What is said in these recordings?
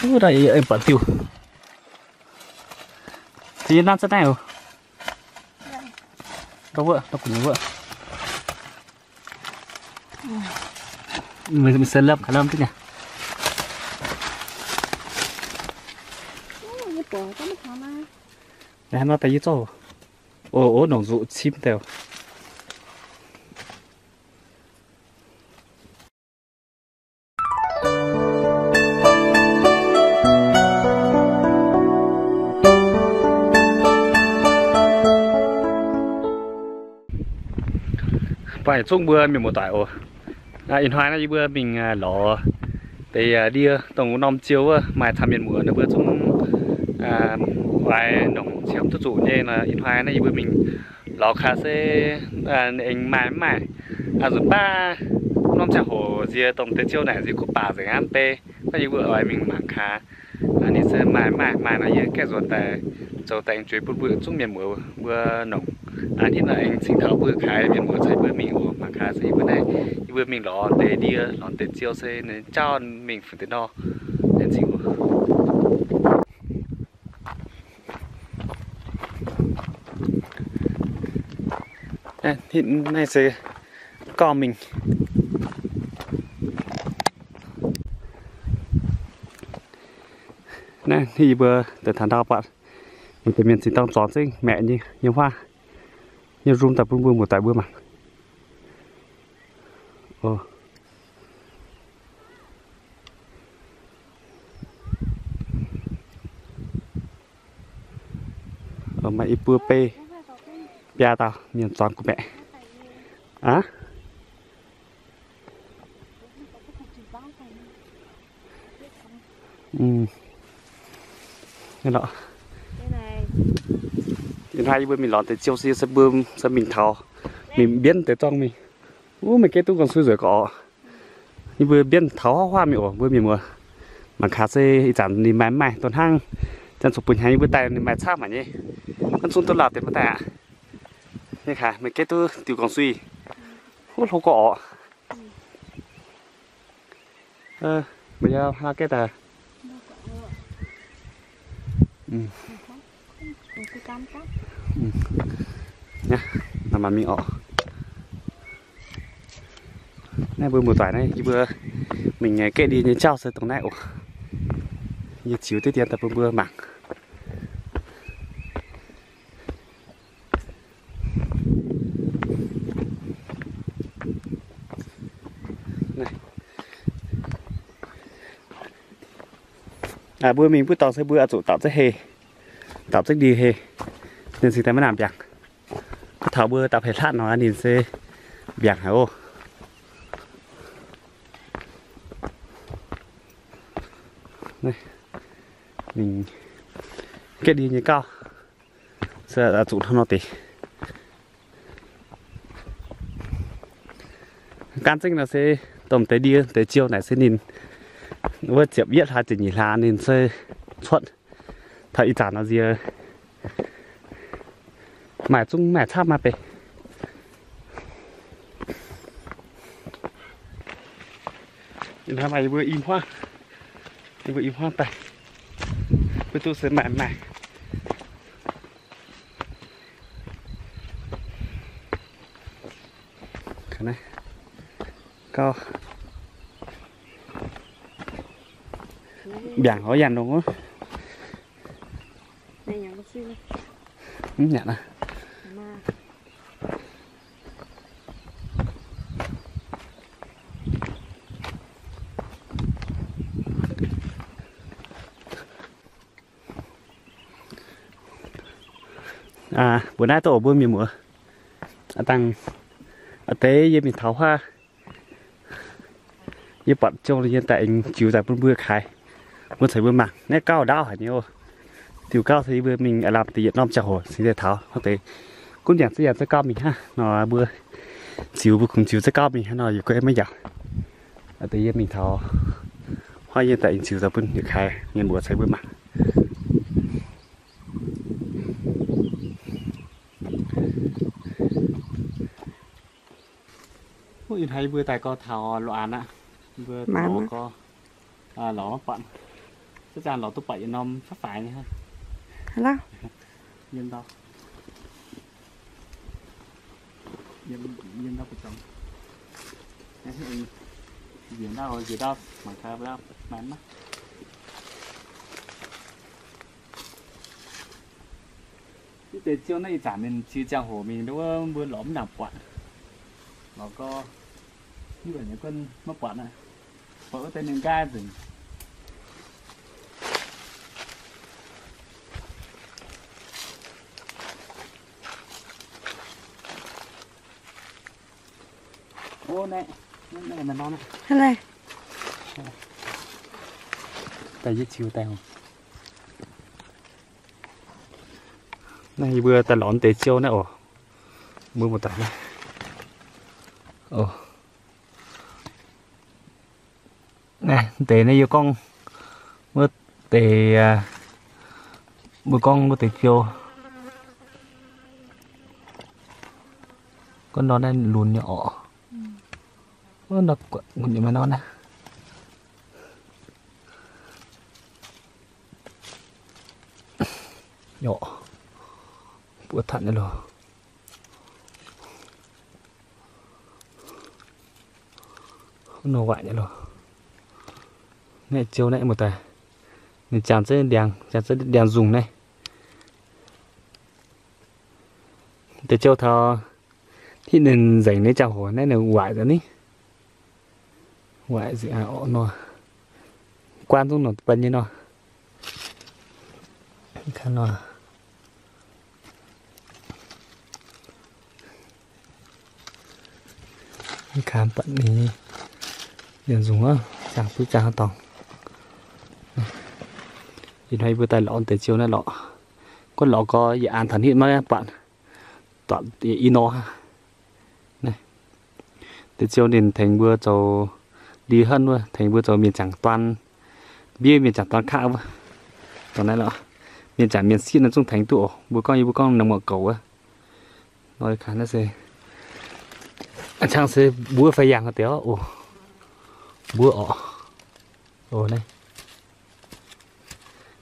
Wuov, buatc diuh. Ziex nanv za'naaiv oc. Ndau wuov, ndau gu'nyuoz wuov. Mingh se lamh kaaix lamh duqv nyei. Hnangv nor daaih yie zorqv. O, o, nongc nzuqc cim daaih. Baac zungv mbuo mienh muoz-doic oc. Ih hnoi naaiv yie mbuo mingh lorz deix ndie dongh wuov norm ziou wuov maaih camv mienh muoz nor, mbuo zungv oix nongc qiemx duqv zuqc nyei nor. Ih hnoi naaiv yie mbuo mingh lorz kaax se aengx maaih mv maaih. Nzunc baav norm ziangh hoc nziex dongh deix ziou naaic nziex kuv baac nzengc aqv bei. Naaiv yie mbuo oix mingh mangc kaax ninh se maaih mv maaih. Maaih nor yie gaengh nzuonx daaih zoux daaih aengx juix bun mbuo zungv mienh muoz mbuo nongc. Hnangv naaic aengx cingx taux mbuo kaaix mienh muoz caux yie mbuo mingh oc. Mangc gaax se yie mbuo naaiv yie mbuo mingh lorz deix ndie lorz deix ziou se ninh jauv mingh funx deix nor. Naaiv nzingc oc. Naaiv se gorngv mingh. Naaiv yie mbuo deix taux ndau buatc ninh deix mienh zinh dorng zorngx zengv maeqc nyei, nyei huaav, nyei room daaih bun mbuo muoz-doic mbuo mangc. Maaih i buo bei biaa dauh mienh zuangx gu'maeqc. Aav, ih hnoi yie mbuo mingh lorz deix ziou se, se mbuo se mingh taux, mingh mbienv deix zorng mingh. Wuov, meih geh duqv gong sui nzueic gorx. Yie mbuo mbienv taux huaav huaav mingh oc, mbuo mienh muoz. Mangc gaax se ih zanc ninh maaih mv maaih. Dongh hnangv zanc zuqc buo hnyangx yie mbuo daaih ninh maaih camv haic nyei. Mv zungv duqv lauh deix maiv daaih aqv. Nyei kaaix meih geh duqv diuh gong sui. Wuov, hlo gorx orqc. Meih yaac hnangv geh daaih. Naaiv mingh oc. Naaiv mbuo muoz-doic naaiv yie mbuo mingh gaeqv ndie nyei jauv se dongh naaiv oc. Yie ziux diqv dien daaih bun mbuo mangc. Mbuo mingh buov dorngx se mbuo oix zuqc daapc zengv heh, daapc zengv ndie heh, ninh cingx daaih maiv nangc mbiaangc. Mv taux mbuo daaih peix hlatv nor ninh se mbiaangc haic oc. Mingh gaeqv ndie nyei gauh se zuqc hnangv nor deix. Gaanv zengv nor se dongh deix ndie deix ziou naaic se ninh wuov ziepc yietv hlaax ziepc nyeic hlaax ninh se cuotv. Taux ih zanc nor nziex maaih zungv maaih camv maiv bei. Ih hnoi maaih yie mbuo i hmuangv, yie mbuo i hmuangv daaih, mbuo duqv se maaih maaih. Gauh mbiaangc oix yangh longx wuov. Mv nyanc aqv. Mbuo naaiv dongh mbuo mienh muoz. Aa dangh aa deix yie mingh taux huaav, yie buatc jong yie daaih aengx ziux daaih bun mbuo kaaix, mbuo caux mbuo mangc. Naaiv gauh ndaauv haic nyei oc. Diuh gauh se yie mbuo mingh aav lamh deix yietc norm ziangh hoc cingx daaih taux. Hnangv deix gunv mbiaangc ziex yaac za'gauh mingh hnangv nor, mbuo ziux mbuo kungx ziux za'gauh mingh hnangv nor, yie guai maiv yaac. Aa deix yie mingh taux huaav yie daaih aengx ziux daaih bun yietc kaaix mienh muoz caux mbuo mangc. Ih hnoi yie mbuo daaih gorx taux loz-aanx aqv. Mbuo lorz gorx, lorz maiv buatc. Za'gengh lorz duqv buatc yietc norm faix-faix nyei. Yiem ndau, yiem ndau buoz-zorng. Nziex ndau, nziex ndau mangc gaax, mangc maiv. Ih deix ziouv naaiv ih zanc mienh cie ziangh hoc mingh wuov mbuo lorz mv nangc buatc. Lorz gorx, mv baac nyei guon maiv buatc aqv. Buatc wuov deix ninh nqaai nzengc. Naaiv yie ziux daaih. Naaiv yie mbuo daaih lorz deix ziouv naaiv oc. Mbuo muoz-doic naaiv. Naaiv deix naaiv yie gorngv wuov deix, mbuo gorngv wuov deix ziouv. Gorngv nor naaiv lunx nyei orqc. Nor guatc ngunc nyei maaih nor naaiv. Orqc, buoqv tatv nyei loh. Nor waaic nyei loh. Naaiv ziouv naaiv muoz-doic. Ninh jangx zengv ndiangx, jangx zengv ndiangx nzungh naaiv. Deix ziouv taux hitv ninh nzengc nyei ziangh hoc naaiv ninh waaic nzengc ni. Waaic nzengc orqc nor. Guaan zungv nor banh nyei nor. Mv kaaix buatc ninh nyei nzungh aqv, ziangh duqv ziangh haaix dorngx. Ih hnoi yie mbuo daaih lorz deix ziouv naaiv lorqc. Gorngv lorz gorx yietc an taux hitv maiv buatc, duqv i nor. Deix ziouv ninh tengx mbuo zoux ndie henv wuov, tengx mbuo zoux mienh jangc duan, mbiev mienh jangc duan kaqv wuov. Dongh naaiv lorqc, mienh jangc mienh sieqv naaiv zungv tengx duqv oc. Mbuo gorngv yie mbuo gorngv naaiv muoz-goux wuov. Nor naaiv se, a'cangv se mbuov fai yangh deix oc. Mbuov orqc. Naaiv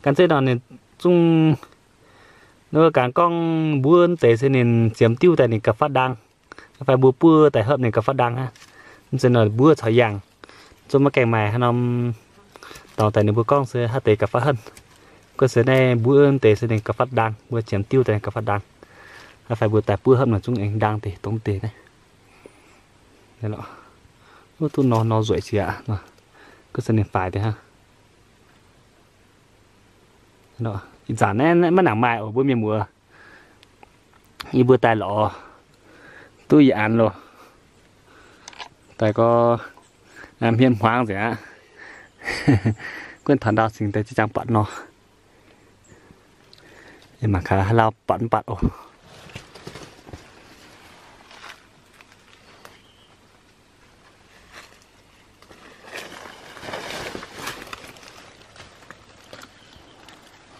gan zeiv nor ninh zungv, nor ganh gorngv mbuov deix se ninh ziemx diuv daaih ninh gauh fatv ndaang. Fai mbuo buov daaih hopv ninh gauh fatv ndaang aqv. Mv zeiz nor mbuov caux yangh, zungv maiv gaengh maaih haaix norm dorngx daaih ninh mbuo gorngv se haaix deix gauh fatv henv. Gorngv se naaiv mbuov deix se ninh gauh fatv ndaang, mbuo ziemx diuv daaih ninh gauh fatv ndaang. Fai mbuo daaih buov hopv nor zungv aengx ndaang deix dongh deix naaiv. Wuov duqv nor nor nzueic jiex aqv. Gorngv se ninh faix deix hnangv. Ih zanc naaiv maiv nangc maaih oc mbuo mienh muoz. Yie mbuo daaih lorz duqv yietc an loh. Daaih gorx hmien hmuangx nzengc aqv. Gunv taux ndau singx deix ziex jangx buatc nor. Mangc gaax haaix lauh buatc mv buatc oc.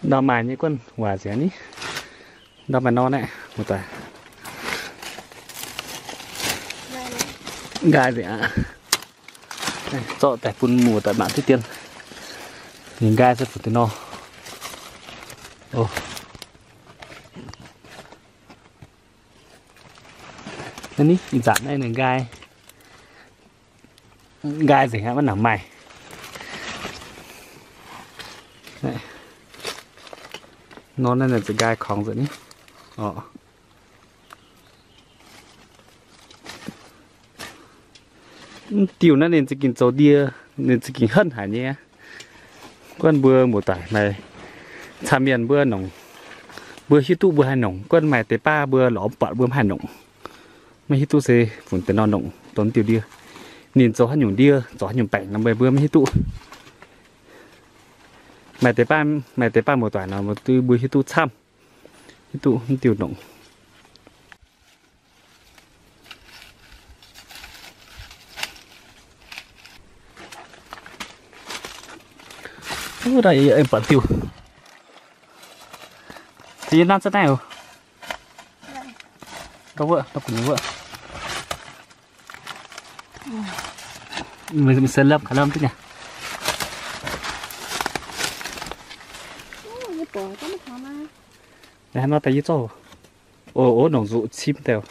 Ndau maaih nyei guonv waac nzengc ni. Ndau maaih nor naaiv, muoz-doic. Nqaai nzengc aqv. Zorqv daaih bun muoz-doic mangc diqv dien. Ninh nqaai se funx deix nor. Naaiv ni, ih zanc naaiv ninh nqaai, nqaai nzengc aqv, maiv nangc maaih. Nor naaiv ninh za'gengh nqaai korngx nzengc ni. Orqc. Mv diuh naaiv ninh za'gengh zoux ndie, ninh za'gengh henv haic nyei. Guonv mbuo muoz-doic maaih camv mienh mbuo nongc, mbuo hiuv duqv mbuo haih nongc. Guonv maaih deix baav mbuo lorz mv buatc mbuo mv haih nongc. Maiv hiuv duqv se funx deix nor nongc dongh diuh ndie. Ninh zoux haaix nyungc ndie, zoux haaix nyungc baengc nor mbuo maiv hiuv duqv. Maaih deix baav, maaih deix baav muoz-doic nor mbuo hiuv duqv camv, hiuv duqv mv diuh nongc. Wuov, buatc diuh. Yie nanv za'naaiv oc. Gauh wuov, gauh wuov. Maiv se lomh gaax lomh duqv nyei. Naaiv nor daaih yie zorqv. O, o, nongc nzuqc cim daaih.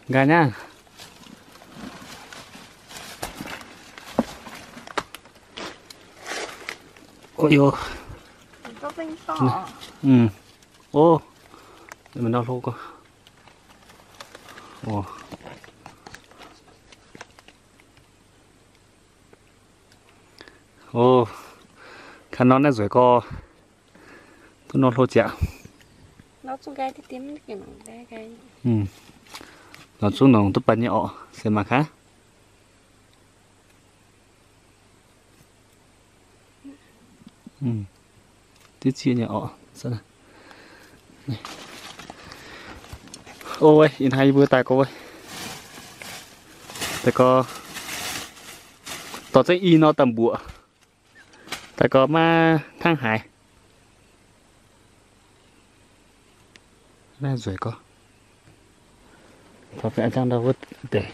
Nqaai nyei. O, o. O, maiv nor hlo gorngv. O, kaaix nor naaiv nzueic gorx. Duqv nor hlo ziaqc. Lorz zungv nongc duqv baac nyei orqc, se mangc gaax. Diqv zieqv nyei orqc. O, ih hnoi yie mbuo daaih gorx, daaih gorx, dorh zengv i nor daaih mbuoqc, daaih gorx maiv hnangv haaix. Naaiv nzueic gorx. Taux fai a'jang ndau wuov deix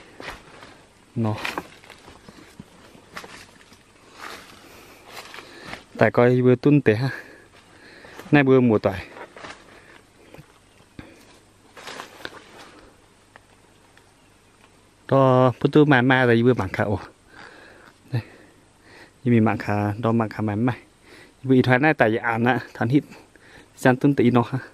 nor. Daaih gorx yie mbuo dunv deix hnangv. Naaiv mbuo muoz-doic. Ndorm mbuo duqv maaih maaih daaih yie mbuo mangc gaax oc. Yie mingh mangc gaax, ndorm mangc gaax maaih maaih. Yie mbuo ih hnoi naaiv daaih yietc aanx aqv, taux hitv zanc dunv deix i nor hnangv.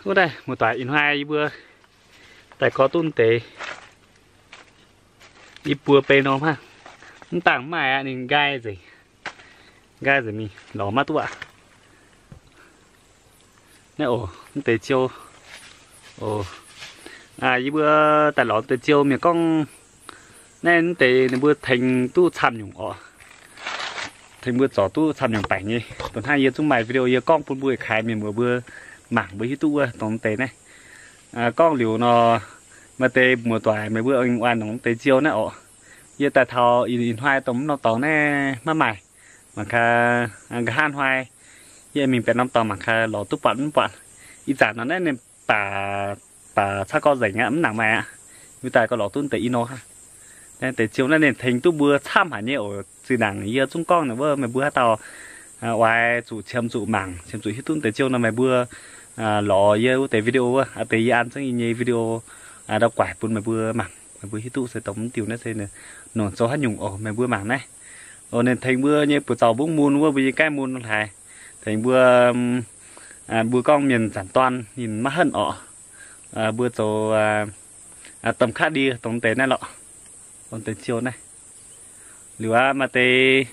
Wuov daaih muoz-doic, ih hnoi yie mbuo daaih gorx duqv deix i buo bei norm hnangv. Mv dangh maaih aqv, ninh nqaai nzengc. Nqaai nzengc mingh lorz maiv duqv aqv. Naaiv oc, mv deix ziou. Oc, yie mbuo daaih lorz deix ziou mienh gorngv naaiv mv deix ninh mbuo tengx duqv camv nyungc oc. Tengx mbuo zorc duqv camv nyungc baengc nyei. Dongh hnangv yie zungv maaih video yie gorngv bun mbuo kaaix mienh muoz mbuo mangc mbuo hiuv duqv wuov dongh mv deix naaiv. Gorngv liuz nor, maaih deix muoz-doic meih mbuo oix nongc mv deix ziou naaiv oc. Yie daaih taux ih hnoi dongh mv norm dorngx naaiv maiv maaih. Mangc gaax, nqa'haav hnoi yie mingh benx norm dorngx mangc gaax lorz duqv buatc mv buatc. Ih zanc nor naaiv ninh baac, baac caqv gorx nzengc aqv, mv nangc maaih aqv. Mbuo daaih gorx lorz duqv deix i nor hnangv. Deix ziou naaiv ninh tengx duqv mbuo camv haic nyei oc. Zinh ndaangc yie zungv gorngv naaic wuov meih mbuo haaix dauh oix zuqc qiemx zuqc mangc, qiemx zuqc hiuv duqv deix ziou nor meih mbuo lorz yie wuov deix video wuov, deix yie an zengv yie nyei video ndau guaix bun meih mbuo mangc, meih mbuo hiuv duqv se dongh mv diuh naaiv se nongc zoux haaix nyungc oc. Meih mbuo mangc naaiv oc, ninh tengx mbuo nyei buoz zaux mbungv mun wuov, mbuo nyei gaeqv mun haaix, tengx mbuo, mbuo gorngv mienh zanc dorn ninh maiv henv oc. Mbuo zoux domh kaqv ndie dongh deix naaiv lorqc. Dongh deix ziou naaiv. Liuz aqv, maaih deix,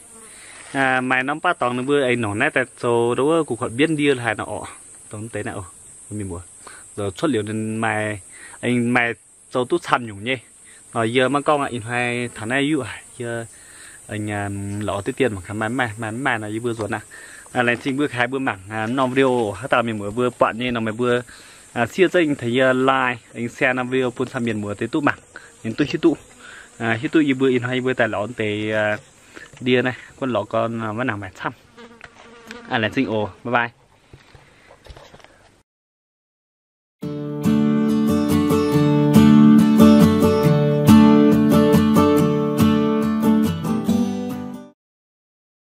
maaih norm baav dorngx ninh mbuo aengx nongc naaiv daaih zoux ndau wuov gu'kuotv mbienv ndie haaix nor oc. Dongh deix naaiv oc, mienh muoz, zoux cuotv liuz ninh maaih, aengx maaih zoux duqv camv nyungc nyei. Nor yie maiv gorngv aqv, ih hnoi taux naaiv yuqv haic, yie lorz diqv dien mangc gaax maaih, maaih, maaih, maaih nor yie mbuo nzuonx aqv. Laengz zingh mbuo kaaix mbuo mangc norm video haaix dauh mienh muoz mbuo buatc nyei nor meih mbuo siev zengv tengx yie like, aengx share norm video bun camv mienh muoz deix duqv mangc, ninh duqv hiuv duqv, hiuv duqv yie mbuo ih hnoi yie mbuo daaih lorz deix ndie naaiv gunv lorz gorn maiv nangc maaih camv. Laengz zingh oc, bye bye.